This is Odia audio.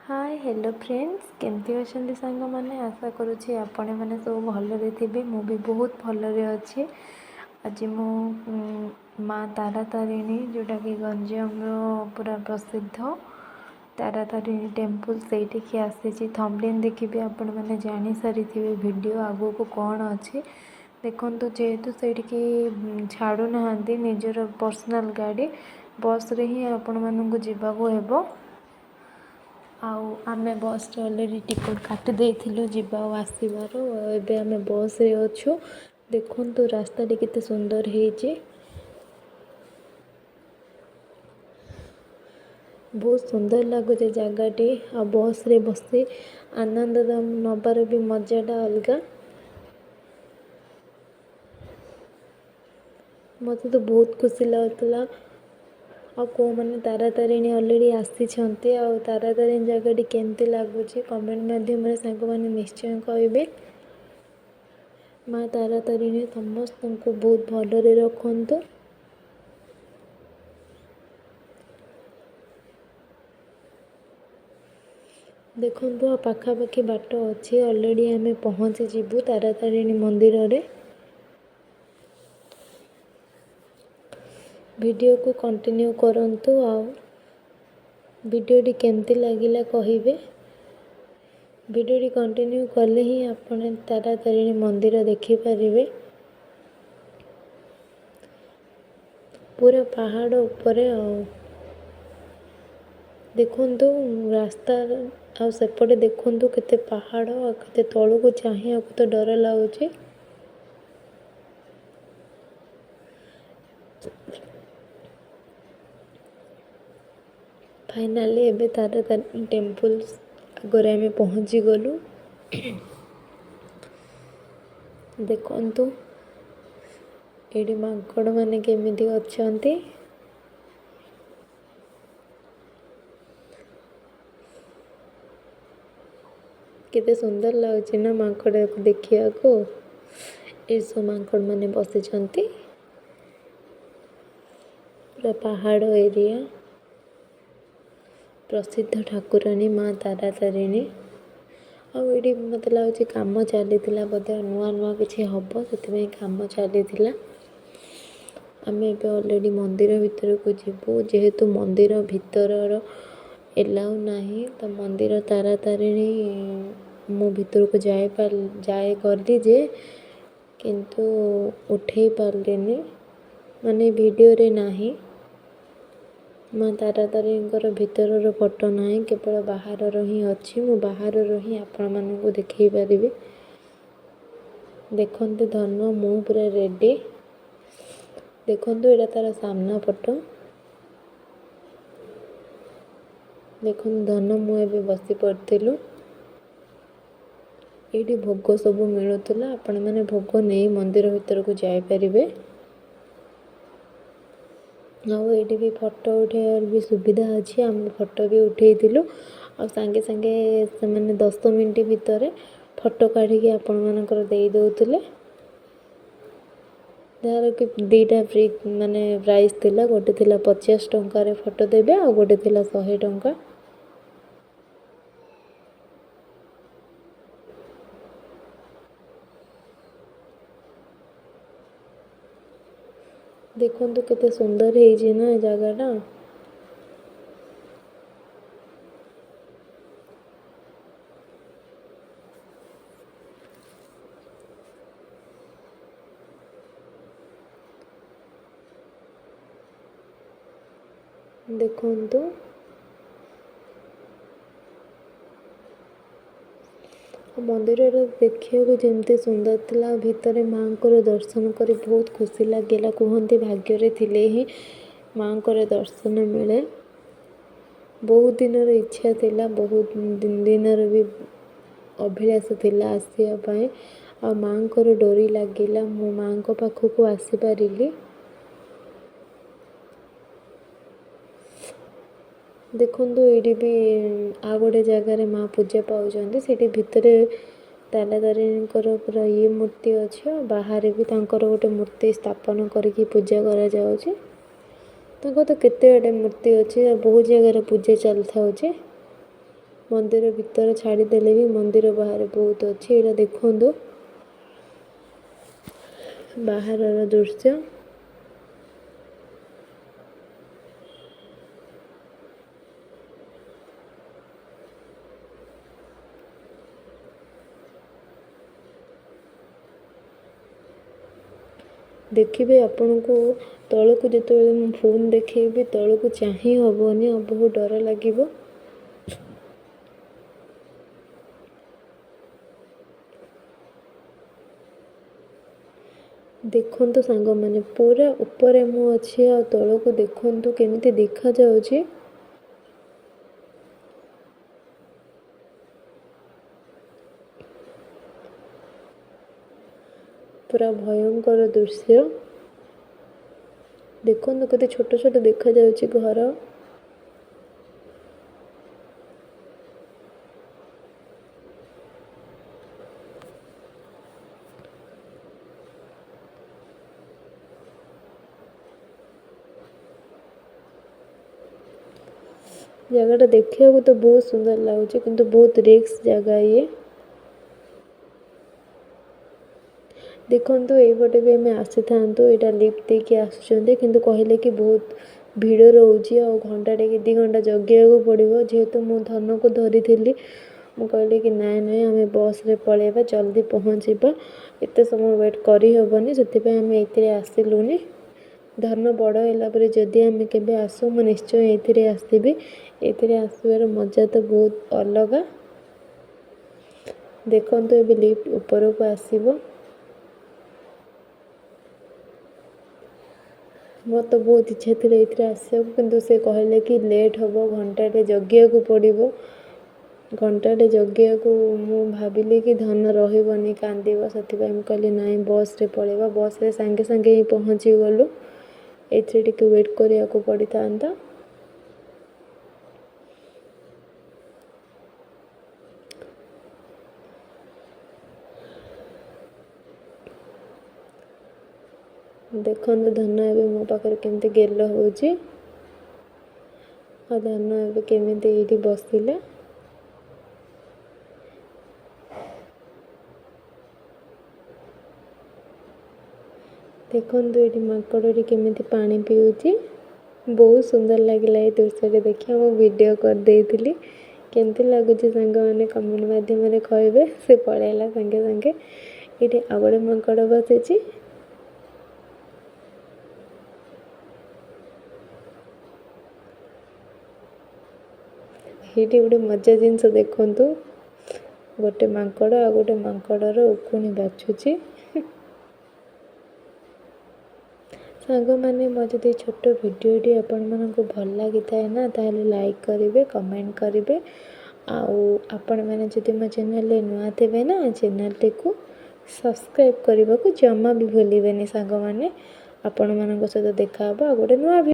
ହାଏ ହ୍ୟାଲୋ ଫ୍ରେଣ୍ଡସ୍, କେମିତି ଅଛନ୍ତି ସାଙ୍ଗମାନେ? ଆଶା କରୁଛି ଆପଣମାନେ ସବୁ ଭଲରେ ଥିବେ। ମୁଁ ବି ବହୁତ ଭଲରେ ଅଛି। ଆଜି ମୁଁ ମା ତାରାତାରିଣୀ, ଯେଉଁଟାକି ଗଞ୍ଜାମର ପୁରା ପ୍ରସିଦ୍ଧ ତାରାତାରିଣୀ ଟେମ୍ପଲ୍, ସେଇଠିକି ଆସିଛି। ଥମ୍ବନେଲ୍ ଦେଖିବି ଆପଣମାନେ ଜାଣିସାରିଥିବେ ଭିଡ଼ିଓ ଆଗକୁ କ'ଣ ଅଛି। ଦେଖନ୍ତୁ, ଯେହେତୁ ସେଇଠିକି ଛାଡ଼ୁନାହାନ୍ତି ନିଜର ପର୍ସନାଲ୍ ଗାଡ଼ି, ବସ୍ରେ ହିଁ ଆପଣମାନଙ୍କୁ ଯିବାକୁ ହେବ। ଆଉ ଆମେ ବସ୍ରେ ଅଲରେଡ଼ି ଟିକେଟ୍ କାଟି ଦେଇଥିଲୁ ଯିବା ଆଉ ଆସିବାର। ଏବେ ଆମେ ବସ୍ରେ ଅଛୁ। ଦେଖନ୍ତୁ ରାସ୍ତାଟି କେତେ ସୁନ୍ଦର ହେଇଛି, ବହୁତ ସୁନ୍ଦର ଲାଗୁଛି ଜାଗାଟି। ଆଉ ବସ୍ରେ ବସି ଆନନ୍ଦ ନେବାର ବି ମଜାଟା ଅଲଗା। ମୋତେ ତ ବହୁତ ଖୁସି ଲାଗୁଥିଲା। ଆଉ କେଉଁମାନେ ତାରାତାରିଣୀ ଅଲରେଡ଼ି ଆସିଛନ୍ତି ଆଉ ତାରାତାରିଣୀ ଜାଗାଟି କେମିତି ଲାଗୁଛି, କମେଣ୍ଟ ମାଧ୍ୟମରେ ସାଙ୍ଗମାନେ ନିଶ୍ଚୟ କହିବେ। ମା ତାରାତାରିଣୀ ସମସ୍ତଙ୍କୁ ବହୁତ ଭଲରେ ରଖନ୍ତୁ। ଦେଖନ୍ତୁ, ଆଉ ପାଖାପାଖି ବାଟ ଅଛି, ଅଲରେଡ଼ି ଆମେ ପହଞ୍ଚିଯିବୁ ତାରାତାରିଣୀ ମନ୍ଦିରରେ। ଭିଡ଼ିଓକୁ କଣ୍ଟିନ୍ୟୁ କରନ୍ତୁ ଆଉ ଭିଡ଼ିଓଟି କେମିତି ଲାଗିଲା କହିବେ। ଭିଡ଼ିଓଟି କଣ୍ଟିନ୍ୟୁ କଲେ ହିଁ ଆପଣ ତାରାତାରିଣୀ ମନ୍ଦିର ଦେଖିପାରିବେ। ପୁରା ପାହାଡ଼ ଉପରେ। ଆଉ ଦେଖନ୍ତୁ ରାସ୍ତା, ଆଉ ସେପଟେ ଦେଖନ୍ତୁ କେତେ ପାହାଡ଼, ଆଉ କେତେ ତଳକୁ ଚାହିଁବାକୁ ତ ଡର ଲାଗୁଛି। ଫାଇନାଲି ଏବେ ତାରାତାରିଣୀ ଟେମ୍ପଲ୍ ଆଗରେ ଆମେ ପହଞ୍ଚିଗଲୁ। ଦେଖନ୍ତୁ ଏଇଠି ମାଙ୍କଡ଼ମାନେ କେମିତି ଅଛନ୍ତି। କେତେ ସୁନ୍ଦର ଲାଗୁଛି ନା ମାଙ୍କଡ଼କୁ ଦେଖିବାକୁ। ଏସବୁ ମାଙ୍କଡ଼ମାନେ ବସିଛନ୍ତି। ପୁରା ପାହାଡ଼ ଏରିଆ। ପ୍ରସିଦ୍ଧ ଠାକୁରାଣୀ ମା ତାରାତାରିଣୀ। ଆଉ ଏଇଠି ମୋତେ ଲାଗୁଛି କାମ ଚାଲିଥିଲା ବୋଧେ, ନୂଆ ନୂଆ କିଛି ହେବ, ସେଥିପାଇଁ କାମ ଚାଲିଥିଲା। ଆମେ ଏବେ ଅଲରେଡ଼ି ମନ୍ଦିର ଭିତରକୁ ଯିବୁ। ଯେହେତୁ ମନ୍ଦିର ଭିତରର ଏଲାଉ ନାହିଁ, ତ ମନ୍ଦିର ତାରାତାରିଣୀ ମୁଁ ଭିତରକୁ ଯାଏ ଗଲି ଯେ, କିନ୍ତୁ ଉଠେଇ ପାରିଲିନି, ମାନେ ଭିଡ଼ିଓରେ ନାହିଁ। ମା ତାରାତାରିଣୀଙ୍କର ଭିତରର ଫଟୋ ନାହିଁ, କେବଳ ବାହାରର ହିଁ ଅଛି। ମୁଁ ବାହାରର ହିଁ ଆପଣମାନଙ୍କୁ ଦେଖେଇ ପାରିବି। ଦେଖନ୍ତୁ ଧନ, ମୁଁ ପୁରା ରେଡ଼ି। ଦେଖନ୍ତୁ ଏଇଟା ତା'ର ସାମ୍ନା ପଟ। ଦେଖନ୍ତୁ ଧନ ମୁଁ ଏବେ ବସି ପଡ଼ିଥିଲୁ। ଏଇଠି ଭୋଗ ସବୁ ମିଳୁଥିଲା, ଆପଣମାନେ ଭୋଗ ନେଇ ମନ୍ଦିର ଭିତରକୁ ଯାଇପାରିବେ। ଆଉ ଏଇଠି ବି ଫଟୋ ଉଠେଇବାର ବି ସୁବିଧା ଅଛି। ଆମେ ଫଟୋ ବି ଉଠେଇଥିଲୁ ଆଉ ସାଙ୍ଗେ ସାଙ୍ଗେ ସେମାନେ 10 ମିନିଟ୍ ଭିତରେ ଫଟୋ କାଢ଼ିକି ଆପଣମାନଙ୍କର ଦେଇ ଦେଉଥିଲେ। ଯାହାର କି ଦୁଇଟା ଫ୍ରି ମାନେ ପ୍ରାଇସ୍ ଥିଲା, ଗୋଟେ ଥିଲା 50 ଟଙ୍କାରେ ଫଟୋ ଦେବେ ଆଉ ଗୋଟେ ଥିଲା 100 ଟଙ୍କା। ଦେଖନ୍ତୁ କେତେ ସୁନ୍ଦର ହେଇଛି ନା ଏ ଜାଗାଟା। ଦେଖନ୍ତୁ ମନ୍ଦିରର ଦେଖିବାକୁ ଯେମିତି ସୁନ୍ଦର ଥିଲା, ଭିତରେ ମାଆଙ୍କର ଦର୍ଶନ କରି ବହୁତ ଖୁସି ଲାଗିଲା। କୁହନ୍ତି ଭାଗ୍ୟରେ ଥିଲେ ହିଁ ମାଆଙ୍କର ଦର୍ଶନ ମିଳେ। ବହୁତ ଦିନର ଇଚ୍ଛା ଥିଲା, ବହୁତ ଦିନର ବି ଅଭିଳାଷ ଥିଲା ଆସିବା ପାଇଁ। ଆଉ ମାଆଙ୍କର ଡୋରି ଲାଗିଲା, ମୁଁ ମାଆଙ୍କ ପାଖକୁ ଆସିପାରିଲି। ଦେଖନ୍ତୁ ଏଇଠି ବି ଆଉ ଗୋଟେ ଜାଗାରେ ମା ପୂଜା ପାଉଛନ୍ତି। ସେଇଠି ଭିତରେ ତାରାତାରିଣୀଙ୍କର ପୁରା ଇଏ ମୂର୍ତ୍ତି ଅଛି, ଆଉ ବାହାରେ ବି ତାଙ୍କର ଗୋଟେ ମୂର୍ତ୍ତି ସ୍ଥାପନ କରିକି ପୂଜା କରାଯାଉଛି। ତାଙ୍କର ତ କେତେ ଆଡ଼େ ମୂର୍ତ୍ତି ଅଛି ଆଉ ବହୁତ ଜାଗାରେ ପୂଜା ଚାଲିଥାଉଛି। ମନ୍ଦିର ଭିତରେ ଛାଡ଼ିଦେଲେ ବି ମନ୍ଦିର ବାହାରେ ବହୁତ ଅଛି। ଏଇଟା ଦେଖନ୍ତୁ ବାହାରର ଦୃଶ୍ୟ। ଦେଖିବେ ଆପଣଙ୍କୁ ତଳକୁ ଯେତେବେଳେ ମୁଁ ଫୋନ୍ ଦେଖେଇବି ତଳକୁ ଚାହିଁ ହେବନି, ଆଉ ବହୁତ ଡର ଲାଗିବ। ଦେଖନ୍ତୁ ସାଙ୍ଗମାନେ, ପୁରା ଉପରେ ମୁଁ ଅଛି ଆଉ ତଳକୁ ଦେଖନ୍ତୁ କେମିତି ଦେଖାଯାଉଛି। ପୁରା ଭୟଙ୍କର ଦୃଶ୍ୟ। ଦେଖନ୍ତୁ କେତେ ଛୋଟ ଛୋଟ ଦେଖାଯାଉଛି ଘର। ଜାଗାଟା ଦେଖିବାକୁ ତ ବହୁତ ସୁନ୍ଦର ଲାଗୁଛି, କିନ୍ତୁ ବହୁତ ରିସ୍କ ଜାଗା ଇଏ। ଦେଖନ୍ତୁ ଏଇପଟେ ବି ଆମେ ଆସିଥାନ୍ତୁ, ଏଇଟା ଲିଫ୍ଟ ଦେଇକି ଆସୁଛନ୍ତି, କିନ୍ତୁ କହିଲେ କି ବହୁତ ଭିଡ଼ ରହୁଛି ଆଉ ଘଣ୍ଟାଟେ କି 2 ଘଣ୍ଟା ଜଗିବାକୁ ପଡ଼ିବ। ଯେହେତୁ ମୁଁ ଧନକୁ ଧରିଥିଲି, ମୁଁ କହିଲି କି ନାଇଁ ନାଇଁ ଆମେ ବସ୍ରେ ପଳେଇବା, ଜଲ୍ଦି ପହଞ୍ଚିବା, ଏତେ ସମୟ ୱେଟ୍ କରିହେବନି, ସେଥିପାଇଁ ଆମେ ଏଇଥିରେ ଆସିଲୁନି। ଧନ ବଡ଼ ହେଲା ପରେ ଯଦି ଆମେ କେବେ ଆସୁ, ମୁଁ ନିଶ୍ଚୟ ଏଇଥିରେ ଆସିବି। ଏଇଥିରେ ଆସିବାର ମଜା ତ ବହୁତ ଅଲଗା। ଦେଖନ୍ତୁ ଏବେ ଲିଫ୍ଟ ଉପରକୁ ଆସିବ। ମୋର ତ ବହୁତ ଇଚ୍ଛା ଥିଲା ଏଇଥିରେ ଆସିବାକୁ, କିନ୍ତୁ ସେ କହିଲେ କି ଲେଟ୍ ହେବ, ଘଣ୍ଟାଟେ ଜଗିବାକୁ ପଡ଼ିବ। ଘଣ୍ଟାଟେ ଜଗିବାକୁ ମୁଁ ଭାବିଲି କି ଧନ ରହିବନି, କାନ୍ଦିବ, ସେଥିପାଇଁ ମୁଁ କହିଲି ନାଇଁ ବସ୍ରେ ପଳେଇବା। ବସ୍ରେ ସାଙ୍ଗେ ସାଙ୍ଗେ ହିଁ ପହଞ୍ଚିଗଲୁ, ଏଥିରେ ଟିକେ ୱେଟ୍ କରିବାକୁ ପଡ଼ିଥାନ୍ତା। ଦେଖନ୍ତୁ ଧନ ଏବେ ମୋ ପାଖରେ କେମିତି ଗେଲ ହେଉଛି, ଆଉ ଧନ ଏବେ କେମିତି ଏଇଠି ବସିଲା। ଦେଖନ୍ତୁ ଏଇଠି ମାଙ୍କଡ଼ଟି କେମିତି ପାଣି ପିଉଛି। ବହୁତ ସୁନ୍ଦର ଲାଗିଲା ଏଇ ଦୃଶ୍ୟଟି ଦେଖି, ମୁଁ ଭିଡ଼ିଓ କରିଦେଇଥିଲି। କେମିତି ଲାଗୁଛି ସାଙ୍ଗମାନେ କମେଣ୍ଟ ମାଧ୍ୟମରେ କହିବେ। ସେ ପଳେଇଲା ସାଙ୍ଗେ ସାଙ୍ଗେ। ଏଇଠି ଆଉ ଗୋଟେ ମାଙ୍କଡ଼ ବସିଛି। ଏଇଠି ଗୋଟେ ମଜା ଜିନିଷ ଦେଖନ୍ତୁ, ଗୋଟେ ମାଙ୍କଡ଼ ଆଉ ଗୋଟେ ମାଙ୍କଡ଼ର ଉକୁଣି ବାଛୁଛି। ସାଙ୍ଗମାନେ, ମୋ ଯଦି ଛୋଟ ଭିଡ଼ିଓଟି ଆପଣମାନଙ୍କୁ ଭଲ ଲାଗିଥାଏ ନା, ତାହେଲେ ଲାଇକ୍ କରିବେ, କମେଣ୍ଟ କରିବେ। ଆଉ ଆପଣମାନେ ଯଦି ମୋ ଚ୍ୟାନେଲରେ ନୂଆ ଥିବେ ନା, ଚ୍ୟାନେଲଟିକୁ ସବସ୍କ୍ରାଇବ୍ କରିବାକୁ ଜମା ବି ଭୁଲିବେନି ସାଙ୍ଗମାନେ। ଆପଣମାନଙ୍କ ସହିତ ଦେଖା ହେବ ଆଉ ଗୋଟେ ନୂଆ ଭିଡ଼ିଓ।